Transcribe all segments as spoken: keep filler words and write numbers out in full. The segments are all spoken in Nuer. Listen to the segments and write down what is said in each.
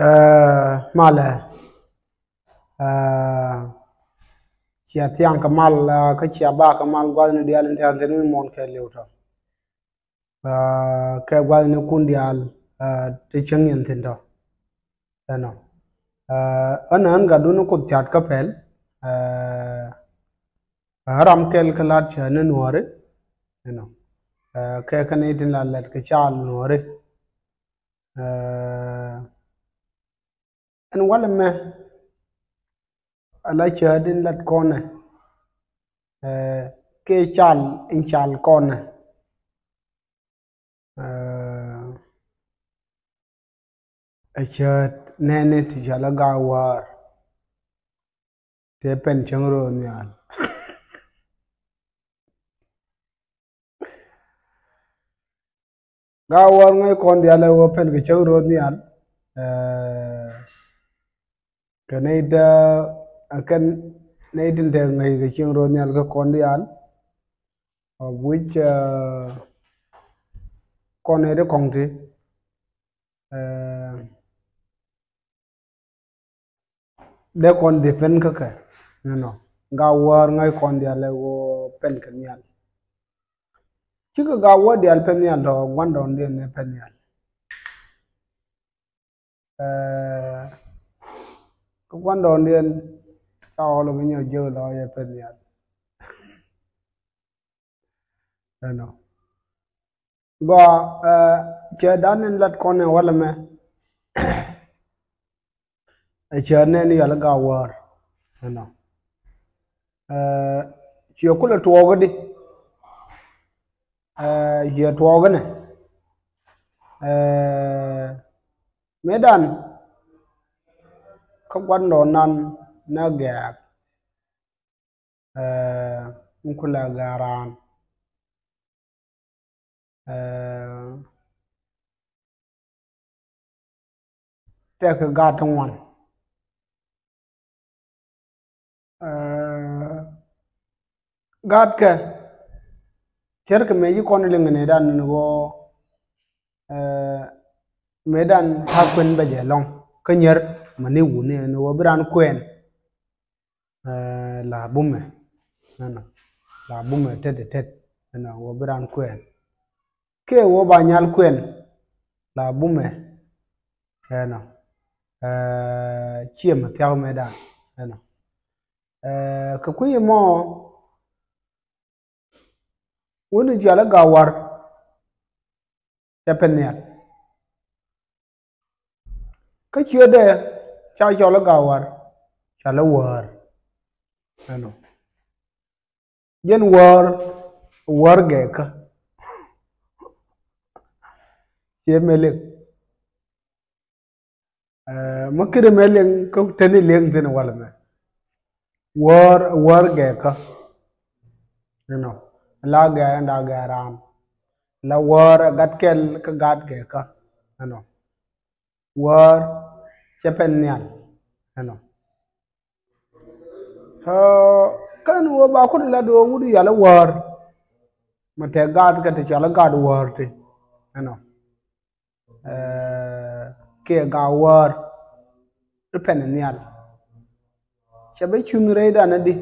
Ɛ, malɛ. Ɛ, cia thiaŋ kɛ mal, ɛ, kä cia bak kɛ mal gua̱thni diaal in tɛ̈r thi̱n mi muɔ̱ɔ̱n kɛɛliw tɔ. Ɛ, kɛ gua̱thnikun diaal, ɛ, ti cieŋ yɛn thi̱n tɔ. Ɛnɔ. Ɛ, ɣän ɣän gatdun Kuoth ca̱t kä pɛl. Ɛ, ɛ, ram kɛl kä la̱t cäätni Nuääri. Ɛnɔ. Ɛ, kɛ kɛn i̱ tin la lɛt kɛ caal Nuääri. Ɛ, ɛn walɛ mɛ ala cäätni lat kɔnɛ. Ɛ, kɛ cal in cal kɔnɛ. Ɛ, ɛ cäät nɛni ti cɔal i̱ Gaawäär. Tëë pɛn cäŋ ro̱o̱ nhial. Gaawäär ŋäc kɔn diaal ɛ ɣöö pɛn kɛ cäŋ ro̱o̱ nhial. Ɛ, kɛ nɛy tɛ, ɛ, kɛn nɛy tin te ŋäc kɛ cäŋ ro̱o̱ nhial kä kɔn diaal. Of which, ɛ, kɔn nɛy ti kɔŋ ti. Ɛ, dee kɔn depend kä kɛ. Nɔnɔ. Gaawäär ŋäc kɔn diaal ɛ ɣöö pɛn kɛ nhial. Cikɛ Gaawäär diaal pɛn nhial tɔ gua̱ndɔɔŋdiɛn ɛ pɛn nhial. Ɛ, kä gua̱ndɔɔŋdiɛn ca ɣɔl bi nyɔk jiök lɔ yɛ pɛn nhial. Ɛnɔ. Gɔaa, ɛ, cäätdan in lat kɔn ɛ walɛ mɛ. Ɛ cäät nɛni cɔal i̱ Gaawäär. Ɛnɔ. Ɛ, ciɛ kulɛ tuɔɔk i̱di. Ɛ, ciɛ tuɔɔk inɛ. Ɛ, mëëdan kä gua̱ndɔɔŋnan nɛ gɛ̈ɛ̈k. Ɛ, mi kulɛ gɛ̈ɛ̈k raan. Ɛ, tɛkɛ gaat ti ŋuan. Ɛ, gaatkɛ cärkɛ mëë ci kɔn liŋ nɛydan ni ɣöö, ɛ, mëëdan ta̱a̱ kuën bɛ jɛ lɔ̱ŋ kä nyier mäni wuni ni ɣöö bi raan kuɛn. Ɛ, la bumɛ. Ɛnɔ. La bumɛ tet tet. Ɛnɔ, wä bi raan kuɛn. Kɛ wä ba nyal kuɛn. La bumɛ. Ɛnɔ. Ɛ, ciɛ mɛ thiak mɛ dan. Ɛnɔ. Ɛ, kɛ kui̱ mɔ. Wuni cɔal i̱ Gaawäär. Cɛ pɛn nhial. Kä ciötdɛ ca cɔl i̱ Gaawäär, cɔal i̱ Wäär. Ɛnɔ. Jɛn Wäär, Wäär gɛɛkä. Ciɛ mɛ liŋ. Ɛ, mä kiri mɛ liŋ kä teni liŋ thin walɛ mɛ. Wäär, Wäär gɛɛkä. Ɛnɔ. La gɛɛ ɛn da gɛɛ raan. La Wäär ɛ gat kɛl kä gaat gɛɛkä. Ɛnɔ. Wäär cɛ pɛn nhial. Ɛnɔ. Ɛ, kɛn wä ba kut la duɔ wut yal i̱ Wäär. Mɛ tɛ gaat kɛ ti cɔal i̱ gaat Wäär ti. Ɛnɔ. Ɛ, kiɛ Gaawäär. I̱ pɛn nhial. Cɛ bi cuŋ rɛydan i̱di.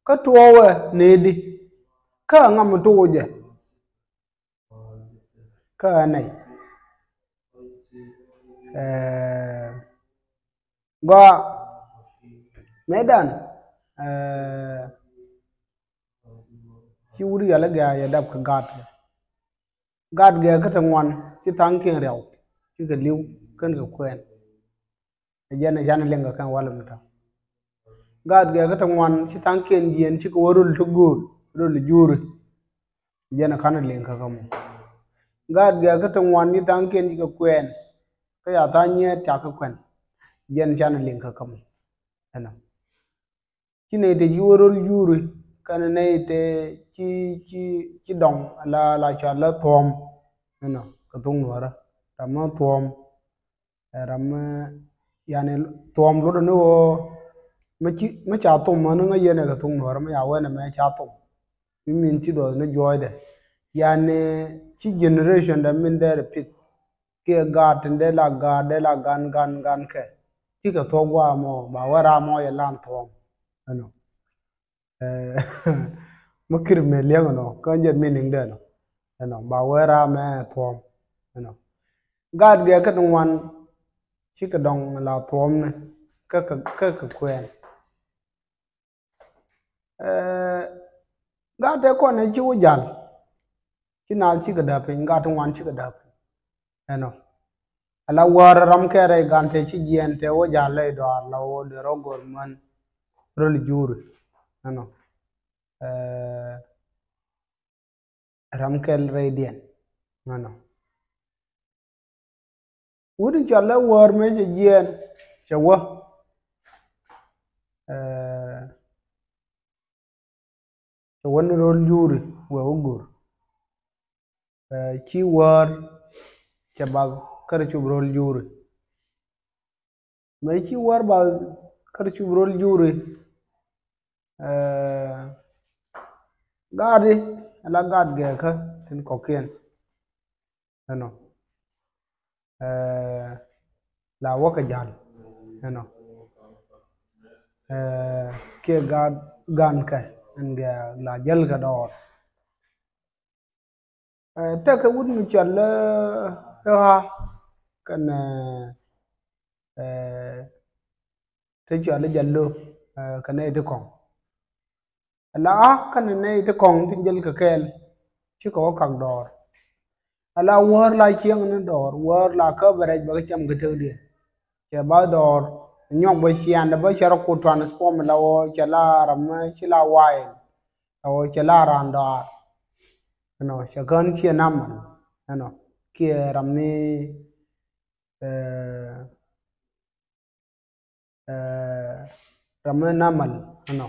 Kä tuɔɔwɛ ni i̱di. Kä ŋa mi tuuc jɛ. Kä ɛ nɛy. Ɛ, gɔaa. Mëëdan. Ɛ, ci wut yal i̱ gɛ̈ɛ̈k yɛ dap kɛ gaatkɛ. Gaat gɛɛkä ti ŋuan ci tha̱a̱ŋkiɛn riaw cikɛ li̱w kɛn kɛ kuɛɛn. Ɛ jɛn ɛ canɛ liŋ kɛ kɛn walɛ mi tɔ̱. Gaat gɛɛkä ti ŋuan ci tha̱a̱ŋkiɛn jiɛɛn cikɛ wä röl ti gööl, röl juuri. Ɛ jɛn ɛ canɛ liŋ kɛ kɛ mɔ. Gaat gɛɛkä ti ŋuan ci tha̱a̱ŋkiɛn cikɛ kuɛɛn. Kä ca tha̱a̱ŋ nyiɛɛt cakɛ kuɛn. Ɛ jɛn ɛ canɛ liŋ kɛ kɛ mɔ. Ɛnɔ. Ci nɛy te ci wä röl juuri kɛnɛ nɛy te ci, ci, ci dɔŋ la, la cɔal la thuɔ̱ɔ̱m. Ɛnɔ, kɛ thok Nuäärä. Ram mi thuɔ̱ɔ̱m. Ɛ, ram mi, yani, thuɔ̱ɔ̱m luɔtdɛ ni ɣöö mi ci, mi ca thom mäni ŋäc yɛn ɛ kɛ thok Nuäärä mi ca wee nɛmɛ ca thom. Mi min ci duɔth ni juɔcdɛ. Yani, ci generation dɛ min dee repeat. kiɛ gaat tin dee la gaat, dee la gan gan gan kɛ. Cikɛ thuɔ̱k gua̱a̱ mɔ, ba wee ram mɔ yɛ lan thuɔ̱ɔ̱m. Ɛnɔ. Ɛ, mi kir mɛ liɛŋ ɛnɔ, kä jɛ meaning dɛ ɛnɔ. Ɛnɔ, ba wee ram mɛ thuɔ̱ɔ̱m. Ɛnɔ. Gaat gɛ kä ti ŋuan, cikɛ dɔŋ la thuɔ̱ɔ̱m ni, kä kɛ, kä kɛ kuɛɛn. Ɛ, gaat tɛ kɔn ɛ ci wä jal. Ci naath cikɛ däp piny, gaat ti ŋuan cikɛ däp piny. Ɛnɔ. Ala wäär ram kɛ rɛy gan tɛ ci jiɛɛn tɛ wä jal lɛy dɔaar la wä dee rɔ gor män röl juri. Ɛnɔ. Ɛ, ram kɛl rɛydiɛn. Ɛnɔ. Wut in cɔal ɛ wäär mëë cɛ jiɛɛn cɛ wä. Ɛ, cɛ wä ni röl juri wee wä go̱r. Ɛ, ci wäär cɛ bath kä rɛ cup röl juri. Mëë ci wäär bath kä rɛ cup röl juri. Ɛ, gaat di, ala gaat gɛɛkä tin kɔ̱kiɛn. Ɛnɔ. Ɛ, la wä kɛ jal. Ɛnɔ. Ɛ, kiɛ gaat gan kɛ ɛn gɛ la jäl kɛ dɔɔr. Ɛ, tekɛ wut mi cɔl ɛ ɣä kɛnɛ, ɛ, te cɔl ɛ jalo, ɛ, kɛ nɛy ti kɔŋ. Ala ɣä kɛnɛ nɛy ti kɔŋ tin jäl kɛ kɛɛl. Cikɛ wä kak dɔɔr. Ala wäär la cieŋ ni dɔɔr, wäär la kä bɛ rɛc bɛ kɛ cam kɛ tekdiɛn. Cɛ ba dɔɔr nyɔk bä ciandɛ bä cɛ rɔ kut transform la wä cɛ la ram mi ci la wail. La wä cɛ la ran dɔɔr. Ɛnɔ, cɛ kän ciɛ namal. Ɛnɔ, kiɛ ram mi, ɛ, ɛ, ram mi namal. Ɛnɔ.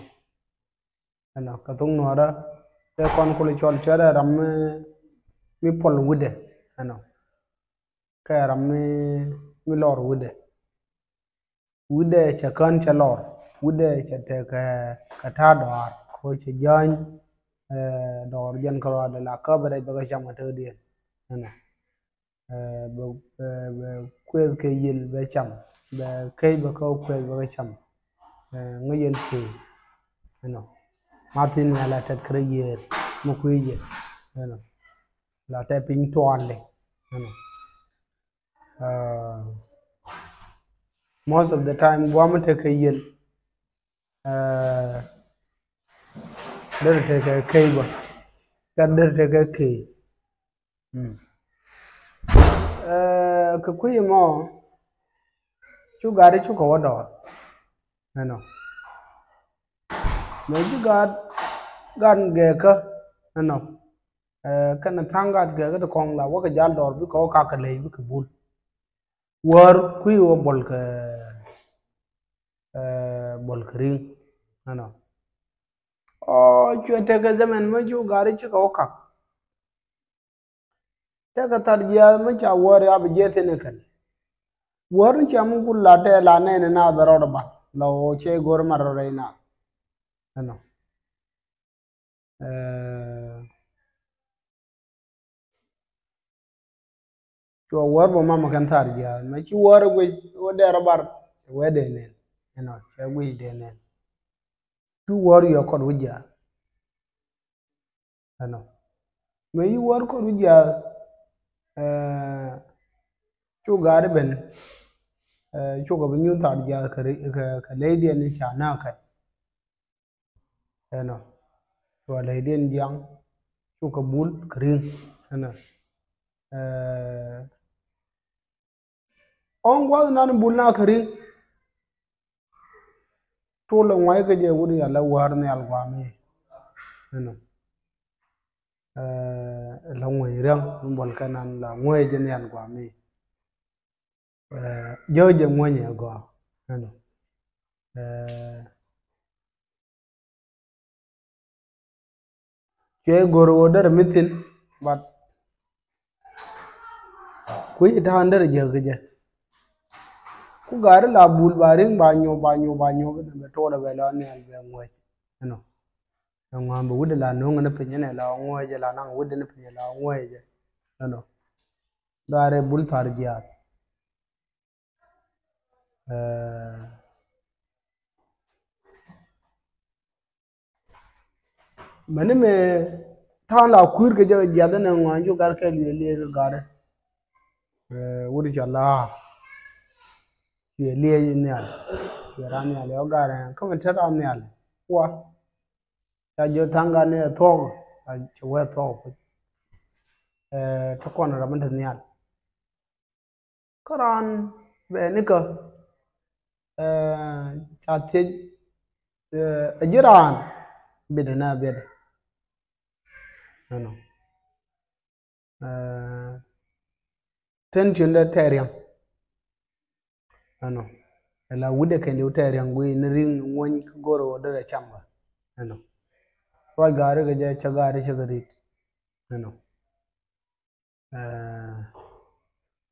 Ɛnɔ, kɛ thok nuɔrä tɛ kɔn kulɛ cɔl cɛ rɛ ram mi, mi pɔl wi̱dɛ. Ɛnɔ. Kɛ ram mi, mi lɔr wi̱dɛ. Wi̱dɛ cɛ kän cɛ lɔr. Wi̱dɛ cɛ tekɛ kɛ ta̱a̱ dɔaar kɛ cɛ jäny. Ɛ, dɔɔr jɛn kɛ ruaadɛ la kä bɛ rɛc bɛ kɛ cam kɛ tekdiɛn. Ɛnɔ. Ɛ, bɛ, bɛ, bɛ kueth kɛ yiel bɛ cam. Bɛ kec bɛ kä kueth bɛ kɛ cam. Ɛ, ŋäc yɛn kueth. Ɛnɔ. Ma thin ŋa̱ la tɛt kɛ rɛ yiëër mi kui̱ yɛ. Ɛnɔ. La tɛ piny tuɔɔli. Ɛnɔ. Ɛ, most of the time guam mi tekɛ yiel. Ɛ, derɛ tekɛ kec bä. Kä derɛ tekɛ kec. Mm. Ɛ, kɛ kui̱ mɔ cu gat cukɛ wä dɔɔr. Ɛnɔ. Mɛ ci gat, gat gɛɛkä. Ɛnɔ. Ɛ, kɛnɛ tha̱a̱ŋ gat gɛɛkä ti kɔŋ la wä kɛ jal dɔɔr bikɛ wä kakɛ ley bikɛ bul. Wäär kui̱ wä bol kɛ, ɛ, bol kɛ ri̱ŋ. Ɛnɔ. Ɔ, cuɛ tekɛ dämɛn mä cu gat cikɛ wä kak. Tekɛ thar jiaath mi ca wäär ya bi jiɛth in ikɛn. Wäär ni cam kul la tɛ la nɛn in naath bɛ rɔɔd ɛ bath la ɣöö cɛ go̱r mat rɔ rɛy naath. Ɛnɔ. Ɛ, cuɔ wäär bä mamɛ kɛn thar jiaath mɛ ci wäär guic wä dɛr ɛ bar. Cɛ wee dee nɛn. Ɛnɔ, cɛ guic dee nɛn. Cu wäär yɔ kɔt wä jiaath. Ɛnɔ. Mɛ yi wäär kɔt wä jiaath, ɛ, cu gaari ben, ɛ, cukɛ bi nyuth thar jiaath kɛ ri-, kɛ, kɛ leydiɛn in ca nääk kɛn. Ɛnɔ. Cua leydiɛn jiaŋ, cukɛ bul kɛ ri̱ŋ. Ɛnɔ. Ɛ, ɔŋ gua̱th nan bul na kɛ ri̱ŋ. Tol ɛ ŋua̱c kä jɛ wut ya la wäär nhial guami. Ɛnɔ. Ɛ, la ŋuäc riaŋ mi bol kɛ nan la ŋuäc jɛ nhial guami. Ɛ, jɛ jɛ ŋuäc ɛ gɔaa. Ɛnɔ. Ɛ, cuɛ go̱r ɣöö derɛ mi thi̱n, but kui̱ ta̱a̱n derɛ jek kɛ jɛ. Ku gari la bul ba ri̱ŋ ba nyuɔp, ba nyuɔp, ba nyuɔp, bɛ tuɔɔdɛ bɛ la nhial bɛ ŋuäc. Ɛnɔ. Ɛŋuan bɛ wut la no̱ŋ ni piny ɛnɛ la ŋuäc jɛ, la naŋ wut ni piny la ŋuäc jɛ. Ɛnɔ. Gaarɛ bul thar jiath. Ɛ, mɛni mɛ ta̱a̱ la kui̱r kɛ jɛ jiath ni ŋuan cu gar kɛ liɛ liɛ kɛ gaarɛ. Ɛ, wut cɔ la liɛ liɛ nhial. Liɛ ran nhial yɔ gaarɛ kä mɛ te ran nhial. Wa ca jiɔ tha̱a̱ŋ gan ni ɛ thuɔk. Ca wee thuɔk. Ɛ, te kɔn ram mi te nhial. Kä raan bɛ nikä, ɛ, ca thiec, ɛ, ɛ ji̱ raan bit na bit. Ɛnɔ. Ɛ, tension dɛ tɛɛriɛŋ. Ɛnɔ. Ɛ la wi̱cdɛ kɛn diw tɛɛriɛŋ guiy ni ri̱ŋ ŋuɔ̱ny kä go̱r ɣöö derɛ cam bä. Ɛnɔ. Ruac gaari kɛ jɛ cä gaari cä kɛ ri̱t. Ɛnɔ. Ɛ,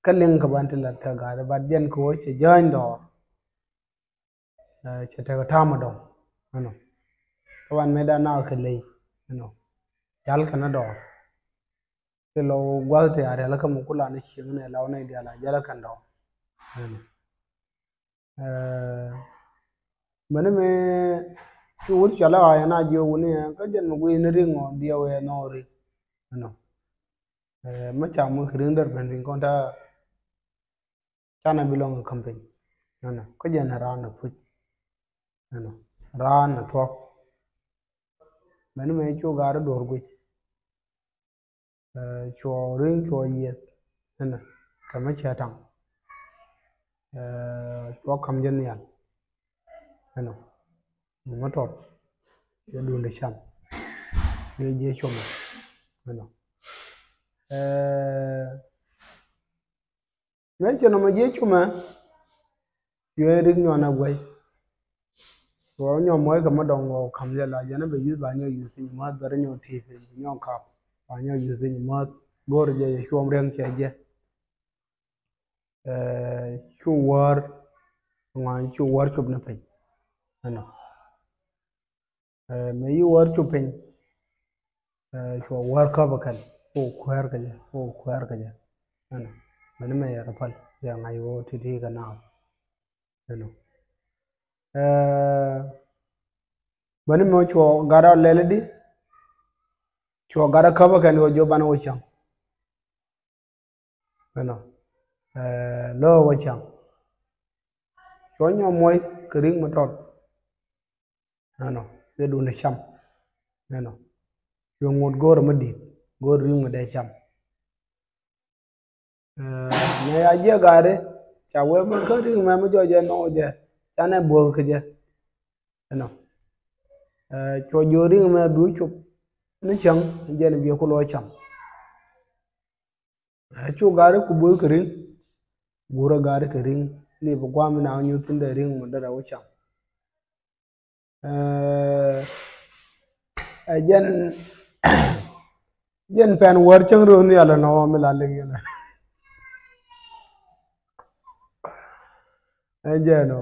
kä liŋ kɛ ban ti lat kɛ gaari bat jɛn kɛ wä cɛ jäny dɔɔr. Ɛ, cɛ tekɛ ta̱a̱m ɛ dɔŋ. Ɛnɔ. Kä ban mëë dan na kɛ ley. Ɛnɔ. Jal kɛn ɛ dɔɔr. Ti lɔ gua̱th ti a rial kä mɛ kula ni cieŋ ni law ni dial a jal kɛn dɔɔr. Ɛnɔ. Ɛ, mɛni mɛ cu wut cɔl a ɣa̱c ɛn a jiök wuni ɛ kä jɛn mɛ guiy ni ri̱ŋ ɔ diɛw ɛ nɔɔri. Ɛnɔ. Ɛ, mɛ ca muk ri̱ŋ dɛr ben ri̱ŋ kɔn ta canɛ bi lɔŋ ɛ campaign. Ɛnɔ. Kä jɛn ɛ raan ɛ puc. Ɛnɔ. Raan ɛ thuɔ̱k. Mɛni mɛ cu gaari duɔ̱ɔ̱r guic. Ɛ, cuɔ ri̱ŋ cuɔ yieth. Ɛnɔ. Kɛ mi cɛ taŋ. Ɛ, cuɔ ka̱m jɛ nhial. Ɛnɔ. Mi mi tɔt. Jɛ duundɛ cam. Jɛ jɛ cumɛ. Ɛnɔ. Ɛ, mëë cɛ nɔmɔ jɛ cumɛ. Cuɛ ri̱k nyuan a guey. Cuɔ nyuɔm muɔc kɛ mi dɔŋ ɣɔw ka̱m jɛ la jɛn a bɛ yuth ba nyuɔk yuth piny muɔth bɛ ri nyuɔk ti̱i̱ piny nyuɔk kap. Ba nyuɔk yuth piny muɔth go̱o̱r jɛ yɛ cuɔm riɛŋ cɛ jɛ. Ɛ, cu wäär ŋuan cu wäär cop ni piny. Ɛnɔ. Ɛ, mëë yi wäär cop piny. Ɛ, cuɔ wäär käp ɛ kɛn. Cu kuäär kɛ jɛ, cu kuäär kɛ jɛ. Ɛnɔ. Mɛni mɛ yɛ rɛ päl. Yɛ ŋa̱c ɣöö ti̱ti̱ kɛ naath. Ɛnɔ. Ɛ, bäni mɔ cuɔ gat a lɛl di. Cuɔ gat a käp a kɛn yɔ jiɔ ban wä cäŋ. Ɛnɔ. Ɛ, lɔ wä cäŋ. Cuɔ nyɔ muɔc kɛ ri̱ŋ mi tɔt. Ɛnɔ. Dee duundɛ cam. Ɛnɔ. Cuɔ ŋot go̱o̱r mi di̱i̱t go̱o̱r ri̱ŋ mi dee cam. Ɛ, nɛ ya jiɛ gaari ca wee mɛ kä ri̱ŋ mɛ mi jɔɔ jɛ nɔɔ jɛ canɛ buɔth kä jɛ. Ɛnɔ. Ɛ, cuɔ jiɔ ri̱ŋ mɛ bi wä cop ni cäŋ jɛn biɛ ku lɔ cam. Ɛ, cu gaari ku buɔth kä ri̱ŋ. Guurä gaari kä ri̱ŋ ni bi guam mi na nyuth thin dee ri̱ŋ mɛ dee rɛ wä cam. Ɛ, ɛ jɛn, jɛn pɛn wäär cäŋ röth nhial ɛnɔ mi la liŋ yɛn. Ɛ jɛn ɔ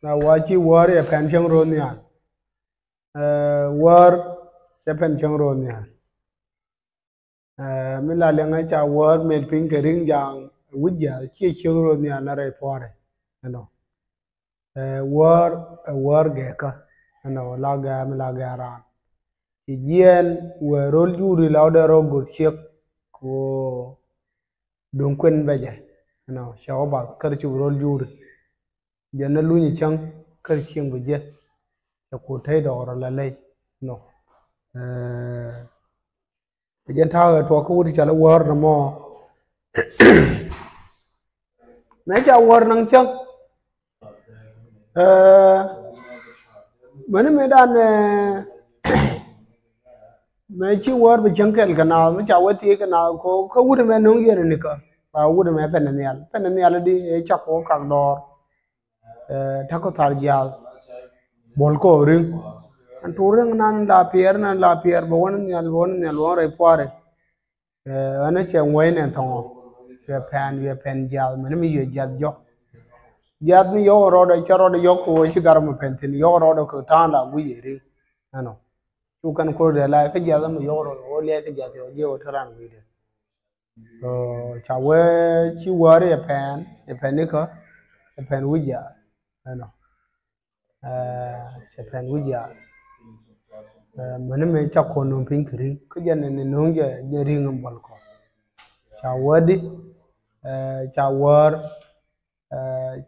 na wa ci wäär yɛ pɛn cäŋ röth nhial. Ɛ, wäär cɛ pɛn cäŋ röth nhial. Ɛ, mi la liɛŋɛ ca wäär mel piny kɛ ri̱ŋ ja̱a̱ŋ wi̱c jiath ciɛ cieŋ röth nhial na rɛy puɔ̱rɛ. Ɛnɔ. Ɛ, wäär, ɛ, wäär gɛɛkä. Ɛnɔ, la gɛɛ, mi la gɛɛ raan. Ci jiɛɛn wëë ro̱l juri la wä dee rɔ go̱th ciek. Ku duŋ kuën bɛ jɛ. Ɛnɔ, cɛ wä bath kär cop ro̱l juri. Jɛ ni luny cäŋ kär cieŋ bi jɛ. Cɛ ku tɛy dɔɔr la lɛy. Ɛnɔ. Ɛ, Ɛ jɛn ta̱a̱ ɣä tuɔɔk kä wut i̱ cɔal i̱ wäär nɔmɔ. Mëë ca wäär naŋ cäŋ. Ɛ, mäni mëë dan, ɛ, mëë ci wäär bi cäŋ kɛl kɛ naath, mi ca wä thiec kɛ naath, ko kä wut ɛmɛ no̱ŋ yɛn ɛ nikä. Ba wut ɛmɛ pɛn ɛ nhial. Pɛn ɛ nhial di ɛ cak kɔ kak dɔɔr. Ɛ, ta̱kɔ thar jiath. Buɔl kɔ ri̱ŋ. Ɛn tuur ri̱ŋ nan la piɛɛr, nan la piɛɛr, bɛ wän nhial, bɛ wän nhial, wän rɛy pua̱a̱ri. Ɛ, ɛn cɛ ŋuɔ̱c nɛ thɔŋɔ. Cuɛ pɛn, cuɛ pɛn jiath, mɛn mi cuɛ jiath jɔk. Jiath mi yɔk rɔɔdɛ, cɛ rɔɔdɛ yɔk kɛ ɣöö ci gar mɛ pɛn thi̱n, yɔk rɔɔdɛ kɛ ta̱a̱ŋ la guic yɛ ri̱ŋ. Ɛnɔ. Cu kɛn kuäär dee la kä jiath mi yɔk rɔɔdɛ, ɣöö liɛc kä jiath yɔk jiɛ ɣöö te ran guic dee. So ca wee ci wäär yɛ pɛn, yɛ pɛn ikä, yɛ pɛn wi̱c yaal, you know. Cɛ pɛn wi̱c yaal. Mäni mëë ca kɔn no̱o̱ŋ piny kɛ ri̱ŋ kä jɛn ni no̱o̱ŋ jɛ, jɛ ri̱ŋ in buɔl kɔ. Ca wäär di, ca wäär,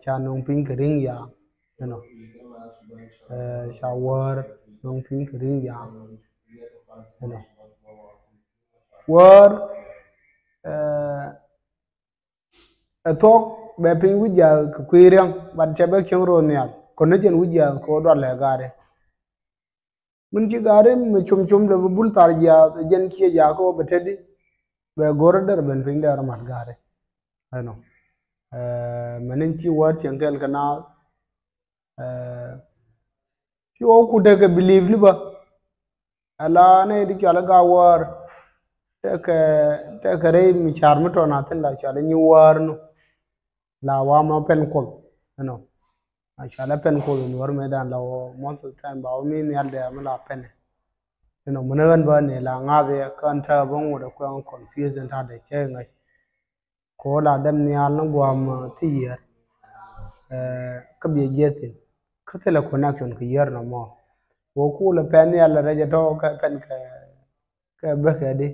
ca no̱o̱ŋ piny kɛ ri̱ŋ yaal, you know. Ca wäär no̱o̱ŋ piny kɛ ri̱ŋ yaal, you know. Wäär ɛ thuɔ̱k bɛ piny wi̱c jiath kɛ kui̱ riäŋ, but cɛ bɛ cieŋ ro̱o̱ nhial kɔn ni jɛn wi̱c jiath kɛ ɣöö dual lɛ gaari. Min ci gaari mi cum cum lɛ bi bul thar jiath, jɛn ciɛ jakä ɣöö bɛ tetdi, bɛ go̱r dɛr ben piny dɛr mat gaari. Ɛnɔ. Mɛn in ci wäär cieŋ kɛl kɛ naath. Ci ɣɔw ku tekɛ believe ni bä. Ala nɛy ti cɔal i̱ Gawäär. Tekɛ, tekɛ rɛy mi ca̱r mi tɔ̱ na thi̱n la cɔal i̱ nyi wäär nu. La wa ma pɛn Kuoth, you know. A cɔal i̱ pɛn Kuoth in wäär mëëdan la wä most of the time ba wä mi nhial dɛ mi la pɛnɛ. You know, mi ni ɣän bä ni la ŋa̱th yɛ kä ɛn tääk bä ŋot ɛ kuɛŋ confuse ɛn ta̱a̱ dɛ cɛ ŋäc. Kɛ ɣöö la dɛm nhial ni gua̱a̱m, uh, thi yiër. Eh, kä biɛ jiɛth thi̱n. Kä thilɛ connection kɛ yiër nɔmɔ. Wä kulɛ pɛn nhial rɛc ɛ tɔ̱ kɛ pɛn kɛ, kɛ bäkɛ di.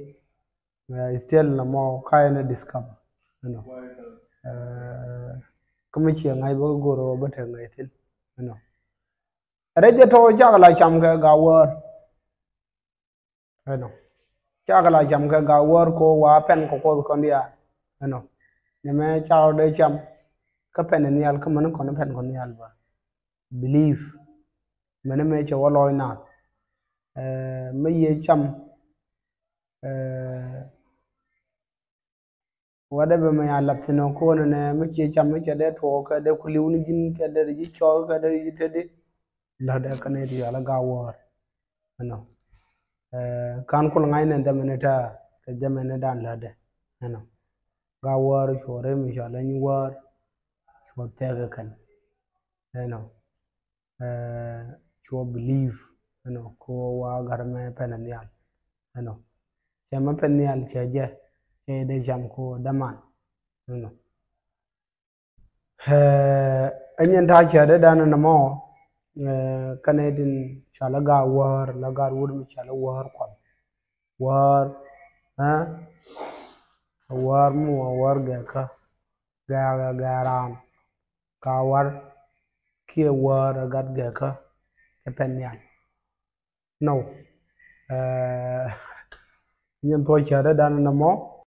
Eh, still nɔmɔ ka yɛn ɛ discover, you know. Eh, kä mi ciɛ ŋa̱c bä go̱r ɣöö bä te ŋa̱c thi̱n, you know. Rɛc ɛ tɔ̱ cakɛ la cam kɛ Gawäär. Ɛnɔ. Cakɛ la cam kɛ Gawäär kɛ ɣöö wa pɛn kɛ Kuoth kɔn diaal. Ɛnɔ. Nɛmɛ cakɛ dee cam. Kä pɛn in nhial kä mäni kɔn pɛn kɔn nhial bä. Believe. Mäni mëë cɛ wä lɔc naath. Eh, mi yiëë cam. Eh, Wä dee bɛ mɛ ya lath thi̱n ɔ ko̱n ɛnɛ mi ciɛ cam mi cɛ dee tuɔɔk kɛ dee ku li̱w ni ji̱n kɛ dee ri ji̱ cɔɔk kɛ dee ri ji̱ tetdi. Lätdɛ kä nɛy ti cɔal i̱ Gawäär. Ɛnɔ. Eh, kan kul ŋa̱c nɛn dhɛmɛn i̱ ta̱a̱ kɛ dhɛmɛn i̱ dan lätdɛ. Ɛnɔ. Gawäär cuɔ rɛy mi cɔal i̱ nyi wäär. Cuɔ thɛk kɛ kɛn. Ɛnɔ. Eh, cuɔ believe, you know, kɛ ɣöö wa gat mɛ pɛn nhial, you know. Cɛ mɛ pɛn nhial cɛ jɛ, cɛ dee cam kɛ ɣöö däman, you know. Eh, ɛ nyin ta̱a̱ cɛ dee dan nɔmɔ, eh, kä nɛy tin cɔal i̱ Gawäär, la gat wut mi cɔal i̱ Wäär Kuɔth. Wäär, eh, wäär mi wä wäär gɛkä, gɛkä, gɛkä raan. Gawär kiɛ wäär ɛ gat gɛkä cɛ pɛn nhial. No. Eh, nyin thuɔ̱c cäät ɛ dan nɔmɔ.